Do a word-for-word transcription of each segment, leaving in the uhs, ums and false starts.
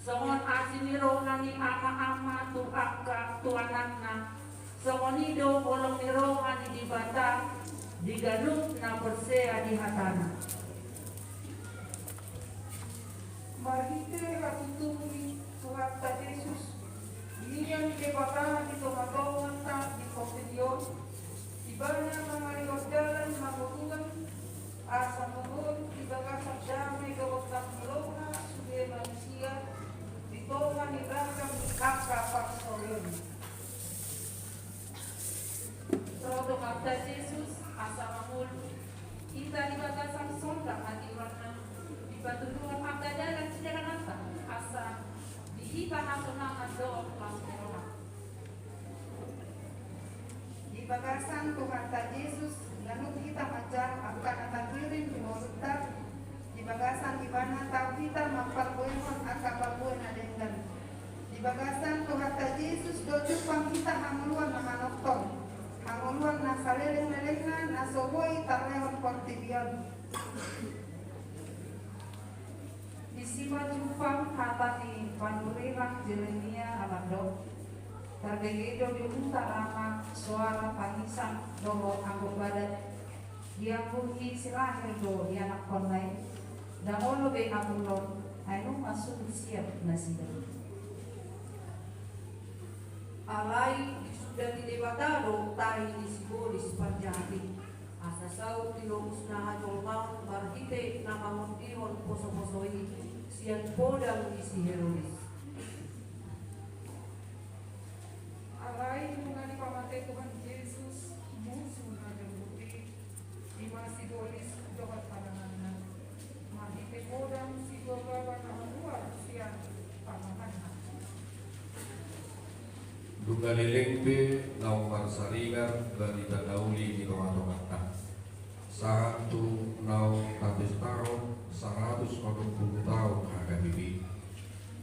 Songon asi ni roha ni ama-ama tu angka tu anakna, songon i do holong ni roha ni Debata di ganup na porsea di hataNa. Marhite hatutubu ni Tuhanta Jesus, nian Debata di tonga-tonga di portibi on, Ibana mangalehon dalan hangoluan, asa mangolu di bagasan dame dohot na loha sude manusia di tonga ni ragam ni angka parsoleonna. Ro do Tuhanta Jesus asa mangolu hita di bagasan sonda hatiuranna, dipatuduhon angka dalan sidalananta, asa di hita hasonangan dohot las ni roha. Di bagasan Tuhanta Jesus, ganup hita manjalo angka na tahirim di ngolunta, di bagasan Ibana tau hita mamparbuehon angka parbue na denggan. Di bagasan Tuhanta Jesus do jumpang hita hangoluan na manongtong, hangoluan na saleleng-lelengna na so boi tarlehon portibi on. Disi ma jumpang hata ni panurirang Jeremia na mandok: Tarbege do di huta Rama soara tangisan dohot anggo badan, diangguhi si Rahel do ianakhonna i, ndang olo be amulon, ai nunga suhut siap nasida. Alai disundati Debata do tahi ni sibolis parjahat i, asa saut di lobusna hajolmaon marhite na mangondihon poso-poso i sian podang ni si Herodes. Alai nunga dipamate Tuhan Jesus musu na jolma i, i ma sibolis dohot pananganna, marhite podang sidua baba na mamuar sian pananganna. Nunga leleng be naung marsaringar barita na uli di tonga-tonganta, sahat tu naung tapestahon saratus onom pulu taon H K B P.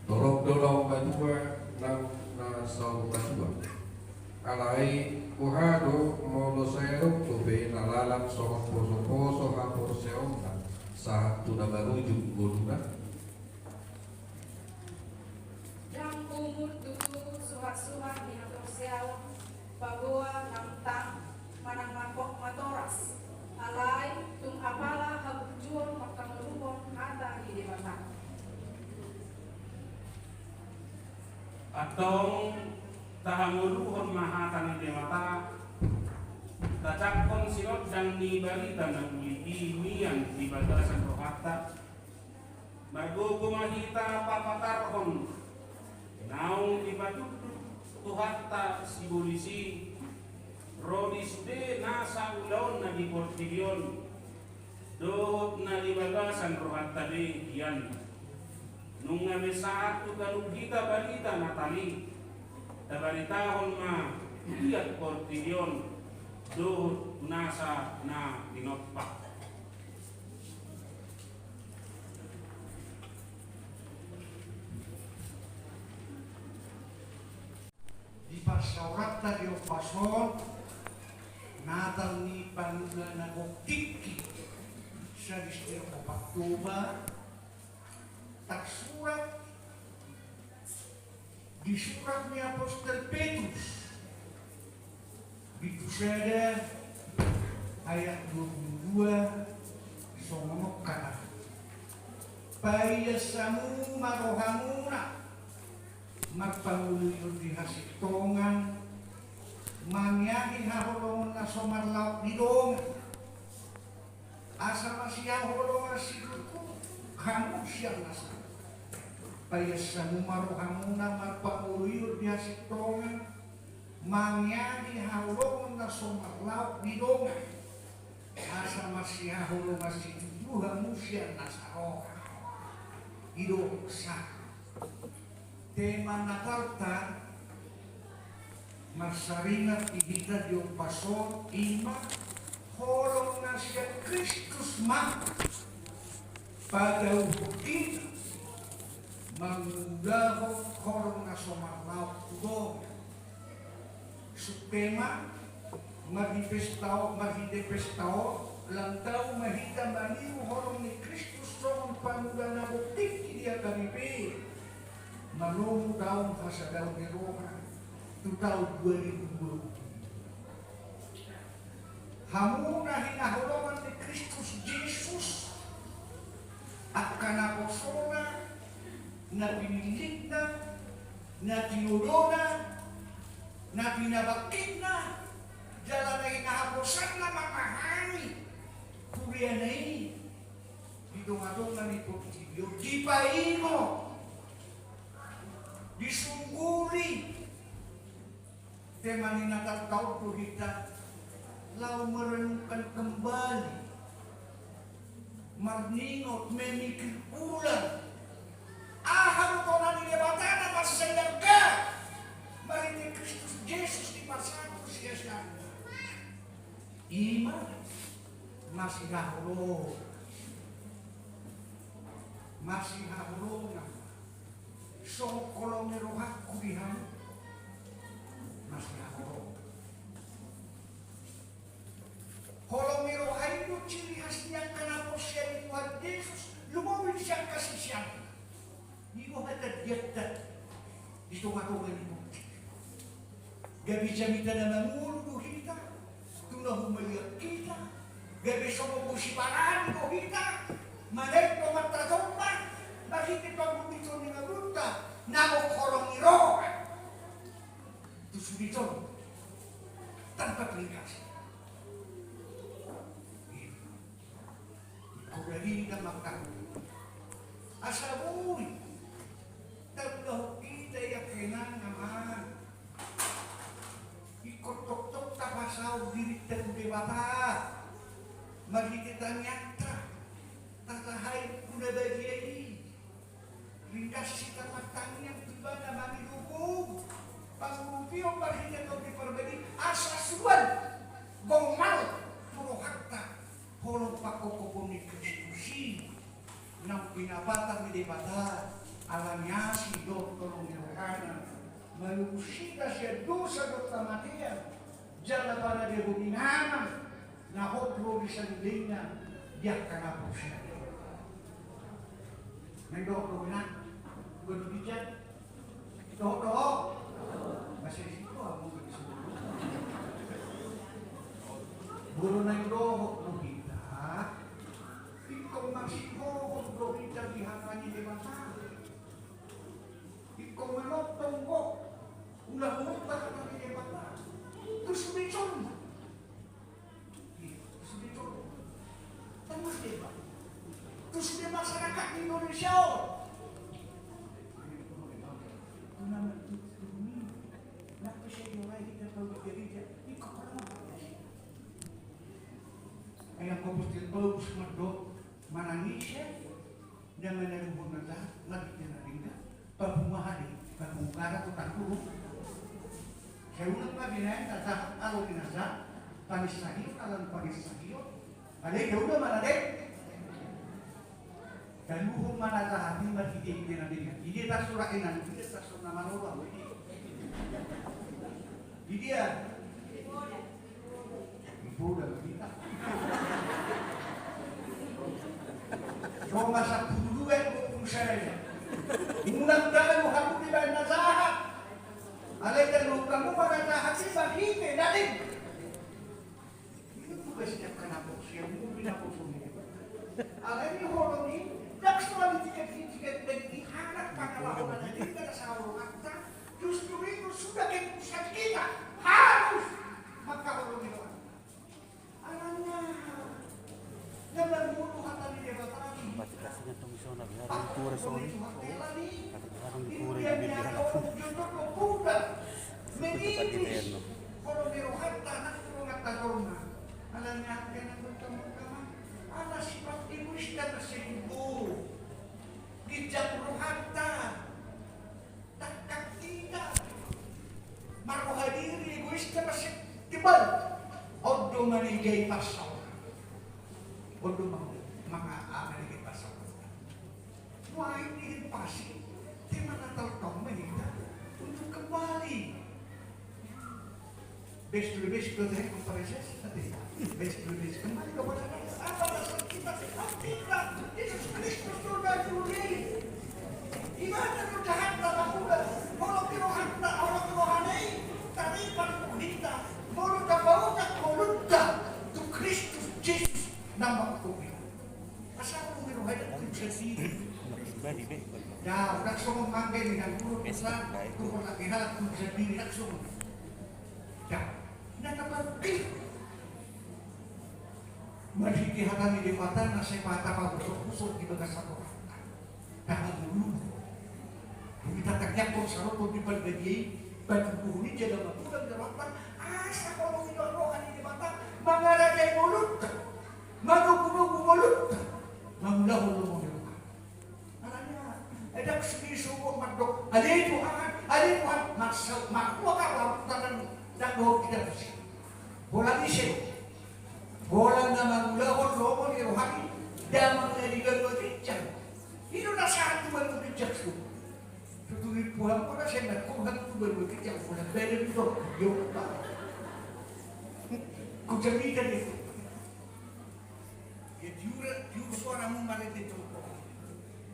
Torop do naung matua nang na saur matua. Alai boha do molo sai adong dope na lalan songon poso-poso haporseaonna sahat tu na marujung ngoluna? Ndang umur tutu suhat-suhat ni haporseaon paboa na untang manang mangkok matoras, alai tung apala haburjuon mangkangoluhon hata ni Debata. Antong tahangoluhon ma hata ni Debata, tajangkon sinondang ni barita na uli i nian di bagasan rohanta. Margogo ma hita papatarhon naung dipatunduk Tuhanta sibolis i ro di sude nasa ulaonna di portibi on, dohot na di bagasan rohanta be hian. Nunga be sahat tu ganup hita barita na tali, tabaritahon ma hian portibi on dohot tu nasa na tinompa. Di parsaoranta di ombas on, Natal ni Panuda na gok tingki, sadis di opat Oktober, tarsurat di surat ni apostel Petrus, bindu sada, ayat dua pulu dua, songon on hata: Paias hamu ma rohamuna marpangoluion di hasintongan, mangeahi haholongon na so marlaok di dongan, asa masihaholongan situtu hamu sian na saroha. Paias hamu ma rohamuna marpangoluion di hasintongan, mangeahi haholongon na so marlaok di dongan, asa masihaholongan situtu hamu sian na saroha. I do sa tema Natalta marsaringar di hita di ombas on, i ma holong na sian Kristus ma pagauhon hita mangulahon holong na so marlaok tu dongan. Sude ma marhite pesta on, marhite pesta on, lam tau ma hita maniru holong ni Kristus songon Panuda na gok tingki di H K B P. Manomu taon hasadaon ni roha tu taon dua ribu dua puluh. Hamu na hinaholongan ni Kristus Jesus, angka naposona, na pinillitna, na tinodona, na pinabangkitna, jala na hinahaposanna mangahangi huriana i di tongatonga ni portibi on, dipaingot, disungguli. Tema ni Natal on do hita laho merenungkan kembali, marningot, memikir ulang aha do tona ni Debata na mansai arga marhite Kristus Jesus dipasahat tu siasia. Ima masihaholongan, masihaholongan. Songon holong ni rohangku di hamu, masihaholongan. Holong ni roha i do ciri khas ni angka na porsea di Tuhan Jesus, lumobi di sian angka siseanna. I do hata diatta di tongatonga ni portibi. Gabe jamita na mangolu do hita tu na humaliang hita. Gabe songon bosi parani do hita manaek donganta jolma marhite pangulupihon ni ngolunta na mangholongi roha tu sude jolma tanpa pilih kasih. Ingkon hita mangkatai asa boi taulahon hita ia penang, amang. Ingkon tongtong tapasaor dirinta tu Debata marhite tangiangta, tatahai tu na badia i. Ringgas hita martangiang tu Ibana mangido pangulupion marhite Tondi Parbadia i asa suan gommal tu rohanta holong pangkophopon ni Kristus i naung pinapatang ni Debata ala ni asi dohot holong ni rohana, manebus hita sian dosa dohot hamatean, jala paradehon inganan na hot ro di sandengna di angka na porsea. Naeng dohot do inang, gondolijan. Dohot do. Masih situ aku. Boru, naeng dohot do hita. Ingkon masihohot do hita di hata ni Debata. Ingkon manongtong do ulaonta hata ni Debata tu sude jolma. Tu sude jolma. Termasuk Debata, tu sude masyarakat Indonesia on. Tu nama tu tu ni. Napa saya jual kita tahu jadi jadi. Ingkon manongtong. Ai angka apostel Paulus mandok, manang ise na manaluhon na jahat marhite na denggan, papungu aha do i, papungu garat tu tangkubu. Sai unang ma binaen na jahat ala ni na jahat, paninsahon ala ni paninsahon. Alai dauda ma na denggan. Taluhon ma na jahat i marhitehite na denggan. Di dia tarsurat inang, di dia tarsurat na manoba. Di dia. Ibu udah begitu. Roma sapuluh dua, dua puluh sembilan. Unang talu hamu dibaen na jahat. Alai taluhon hamu ma na jahat i marhite na denggan. Itu tugas ni angka na porsea, mungkin na porsea. Alai di holong i, ndang soal tiket, tiket dan di anak pangalaho na denggan, na saholongan. Justru itu sudah keputusan kita harus mangkaholongi rohanta. Alana na mangolu hata ni Debata i. Batik aslinya tong isona biar ture soni. Kadang-kadang ture di biar. Menitis. Kalau di rohanta na tu rohanta jolma. Alana hata na bertemu-temu. Ala sifat egois dan seibu. Ginjang rohanta. Tangkap kita. Marroha diri, egoista, parsetimbal. On do manegei parsaoran. On do mang-, manga-, manegei parsaoran. Nuaeng di pasi, tema na tartong ma hita untuk kembali. Best to the best, to the head of Pareses, nanti. Best to the best, kembali kepada apa dasar kita, kita, Yesus Kristus, surga dunia. Ibana do jahatta na mula, molo di rohanta, molo di rohana i, taripan do hita, molo tapaotak ngolunta tu Kristus Jesus na mangkuhon. Asa ngolunta rohana tu sandiri. Ndang songon mangge ni nangkuru pesan, tu kota kehalat tu sandiri, ndang songon. Ndang, na tapaotak. Marhite hata ni Debata na sai pata pausok-usok di bagasan rohanta. Tahan dulu. Hita tangiangkon saroto di parbadia i, patuduhon i jala mangula di rohanta, asa holong ni roha ni Debata mangarajai ngolunta, manogunogu ngolunta, mangulahon lomo ni roha. Alana, eh, ndang sini sogot mandok, ale Tuhan, ale Tuhan, maksa, makua ka baru tangan, ndang dohot kita tusi. Bola ni se, bola na mangulahon lomo ni roha i, damang na di banua ginjang. I do na sahat tu banua ginjang su. Tutu ni puang bola se na kurang tu banua ginjang, bola beda di dohot, yo, Pak. Ku jamita di. Ia tiura, tiura suaramu marende tongko.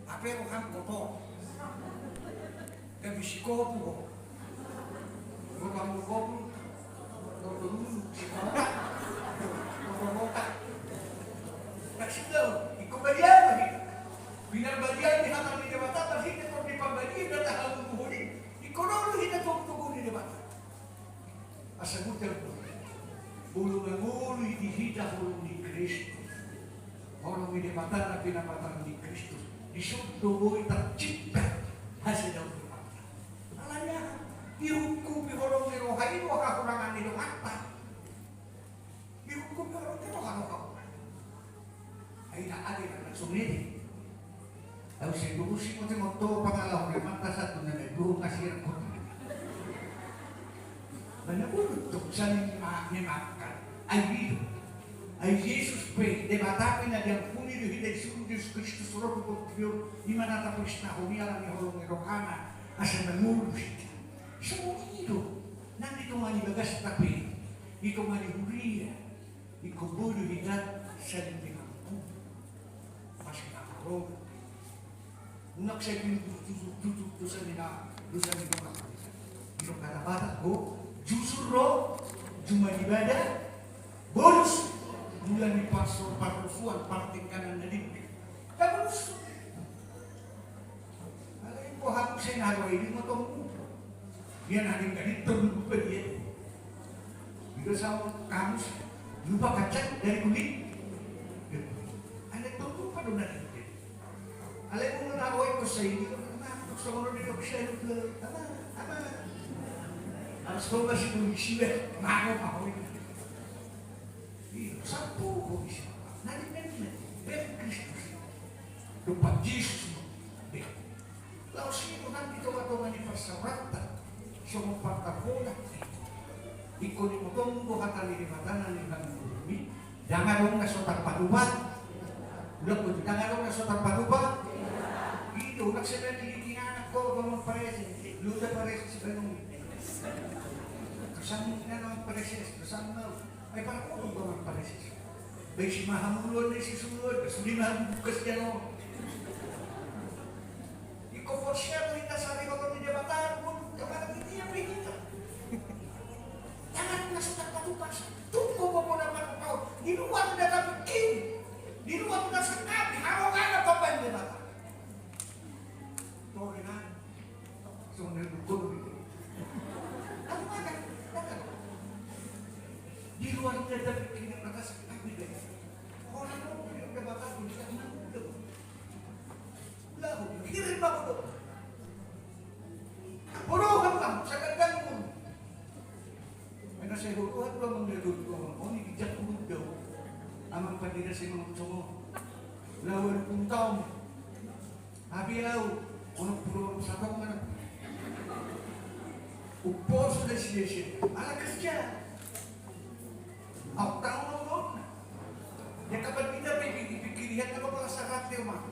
Ape roham kotor. Gabe sikopu ho. Roham kotor. Kotor dulu, sikopu. Kotor kota. Maksudnya, iko badia lagi. Binar badia di hata ni Debata, pasti dia kau di pambadia, dia tahu buhuri. Iko dulu kita tongko-tongko di Debata. Asa buta, molo mangoloi di hita holong ni Kristus, holong ni Debata na pinapatang ni Kristus, dison do boi tarcipta hasadaon ni Debata. Alana, dihukupi holong ni roha i do hahurangan ni rohanta. Dihukupi holong ni roha, roha. Ai na ate na songon i. Au sai dulu si mote moto pangalaho ni mata satu na dulu kasih rekod. Banyak pun untuk saling memaafkan. Ai itu. Ai Jesus pe, Debata pe na diampuni do hita i, suru Jesus Kristus ro tu portibi on, i ma na tapristahon i ala ni holong ni rohana, asa mangolu hita. Songon i do. Nang di tonga ni bagasta pe, di tonga ni huria. Ingkon boi do hita saling mengampuni. Masih na ro. Unang sai pintutup dosa ni na dosa ni na. Didok hata Batak do, jujur ro juma ni bada, bolus mula ni parso-, parrosuan, partengkanan na di. Tabolus. Alai boha muse na ro i di motongmu. Dia na di tolu lupa dia. Dia sama kamus lupa kaca dari kulit. Alai tolu lupa do na di. Alai mulu na ro i ko sai di. Sama di dok sai lupa. Apa? Apa? Harus kau masih kunci be. Mau mau. Iya, satu kau bisa. Nanti nanti. Ben Kristus. Lupa Jesus. Ben. Laos i do nang di tonga-tonga ni parsaoranta, songon partaponan. Ingkon imotongmu do hata ni Debata na niula ni ngolumi, ndang adong na so tarpatupa. Ulang boto, ndang adong na so tarpatupa. I do, unang sedang di anak ko, gomong parese, lu udah parese sebenarnya. Kesan anak parese, kesan mau. Ai parhutang do amang parese. Baen si ma hamuluan ni sisuluan, sude ma hamu bukas jalo. Ingkon porsea do hita sarimaton ni Debata, pun kemana dia pe hita. Jangan masuk tanpa tupas. Tunggu bobo na patupahon. Di luar na tapikiri. Di luar na sangkapi. Halo ngana papan Debata. Tore na. Songon na dukun. Aku makan, makan. Di luar dia ada pikiran atas kami deh. Orang mau dia udah bakal bisa menang. Lahu, kirim aku tuh. Bodoh kan, Bang? Saya kan ganggu. Mana saya bodoh, aku mau dia dulu, mau ini bijak dulu, dong. Amang pandira saya mau cowok. Lawan pun tahu. Hape au, unang pura satongan. Umposo do sisada, ala kerja. Au tau na ulonna. Dia kapan kita pikir, pikir dia apa pala sarat dia mah.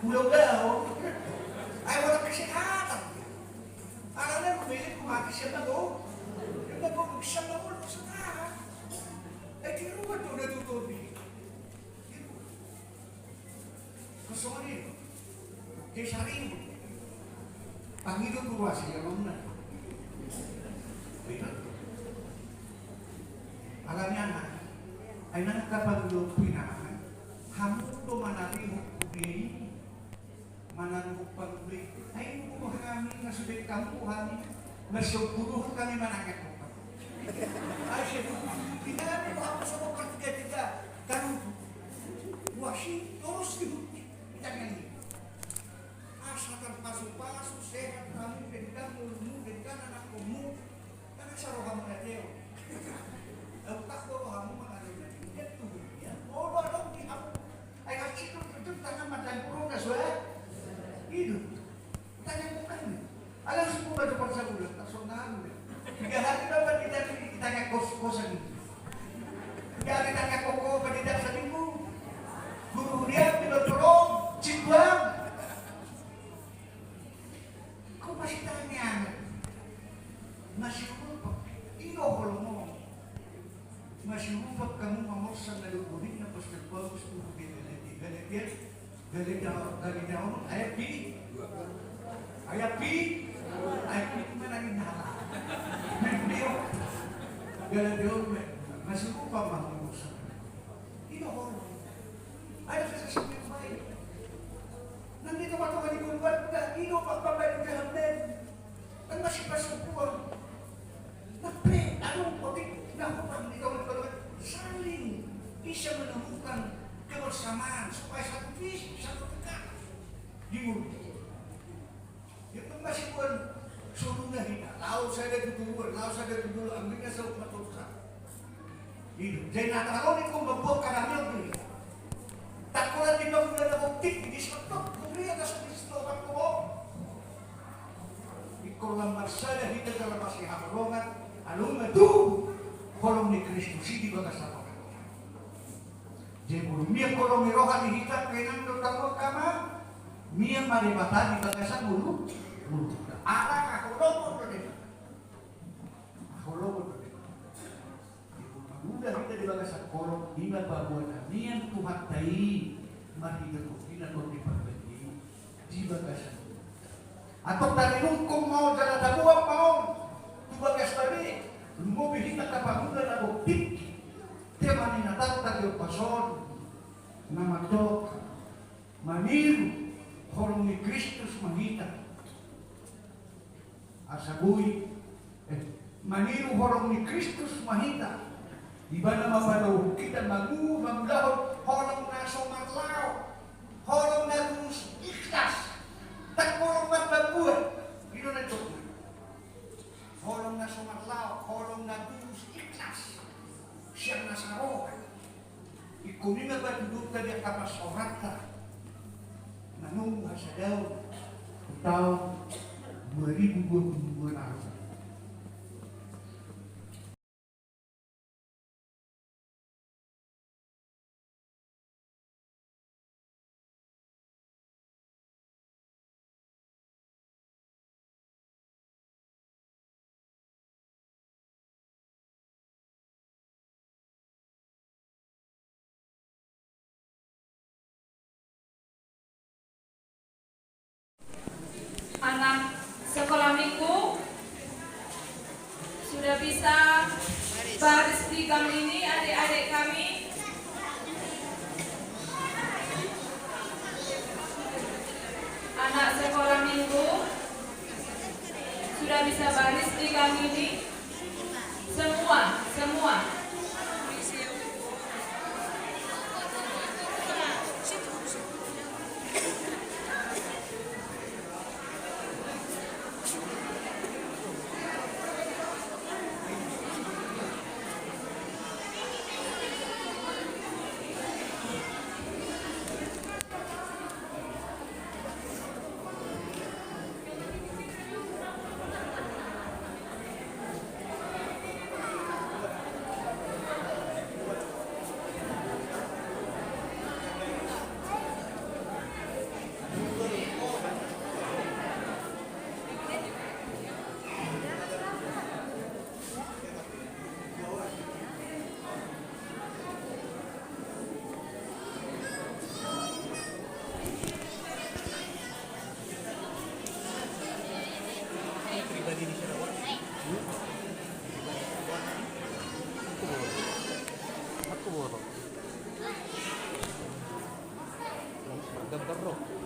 Ulang daun. Ai wala kesehatan. Ala na rumah ini rumah siapa tuh? Dia mau siapa tuh sekarang? Eh, di rumah tuh udah tutup nih. Kosong ini. Saribu. Pangido tu ruas ia mamna. Beda. Alani anak. Ai nang kapangido pinangan. Hamu do manarihon kuria i. Manarihon pangido i. Ai nunga hami na sude kamu hami. Na sopuru hami manangkap. Ai sebuku di hami hamu sopo partiga-tiga. Tarutu. Wasi terus dihuti. Tangan i. Asa tarpasupasu, sehat hamu, denggan ngolunmu, denggan anakkonmu. Kan asa rohamu na tio. Ahu tak do rohamu mangaruhi na dia tu dia. Mau do adong di hamu. Ai hasitu tutup tangan mata kurung na sudah. Hidup. Tangan bukan. Ala suku baju parsabulan, tak sonari udah. Tiga hari dapat kita, kita nggak kos-kosan. Tiga hari kita nggak koko, kita sadinggu. Guru dia di Bantoro, Cibuang. Kau masih tanya, masih lupa. Iyo, kalau mau. Masih lupa kamu mamorsan na dogohin na pas terbagus tuh di Galatia. Galatia. Galatia, Galatia on, ayat pi? Ayat pi? Ayat pi di mana ini? Galatia on, masih lupa mah. Ino horong. Ada kesaksian yang baik. Nanti teman-teman di guru kan udah ino pak bapak di jalan. Kan masih pas sempuan. Tapi anu, otik, nah, bukan di tahun kedua, saling bisa menemukan kebersamaan supaya satu visi, satu tekad. Di mulut. Yang masih bukan suruhnya kita, lau saya dari dulu, lau saya dari dulu, ambilnya saya buat urusan. Jadi na tahu ni kau membuat karena dia. Tak kurang di bangunan bukti di setok, kemudian atas di setok kau. Ingkon lam marsada hita dalam masihaholongan, aluna tu holong ni Kristus i di bagasan holong. Jadi molo mian holong ni roha di hita, penang do tanggung kama, mian ma Debata di bagasan ngolu, ngolu. Ala haholongon do Debata. Haholongon do Debata. Mangula hita di bagasan holong, ima paboa na mian Tuhanta i, marhite Tondi na Tondi Parbadia i di bagasan. Antong tarinungkun ma on jala taboan ma on tu bagasta be, lumobi hita na pangula na gok tingki, tema ni Natalta di ombas on, na mandok, maniru holong ni Kristus ma hita. Asa boi, eh, maniru holong ni Kristus ma hita. Ibana ma padaohon hita mangu-, mangulahon holong na so marlaok, holong na tulus ikhlas, ndang holong marpambuat. I do na jotna. Holong na so marlaok, holong na tulus ikhlas. Sian na saroha. Ingkon i ma patudungta di angka parsaoranta na nunga hasadaon tu taon dua ribu dua puluh dua na ro. Anak sekolah minggu sudah bisa baris di gang ini, adik-adik kami. Anak sekolah minggu sudah bisa baris di gang ini. Semua, semua. Gambar ro.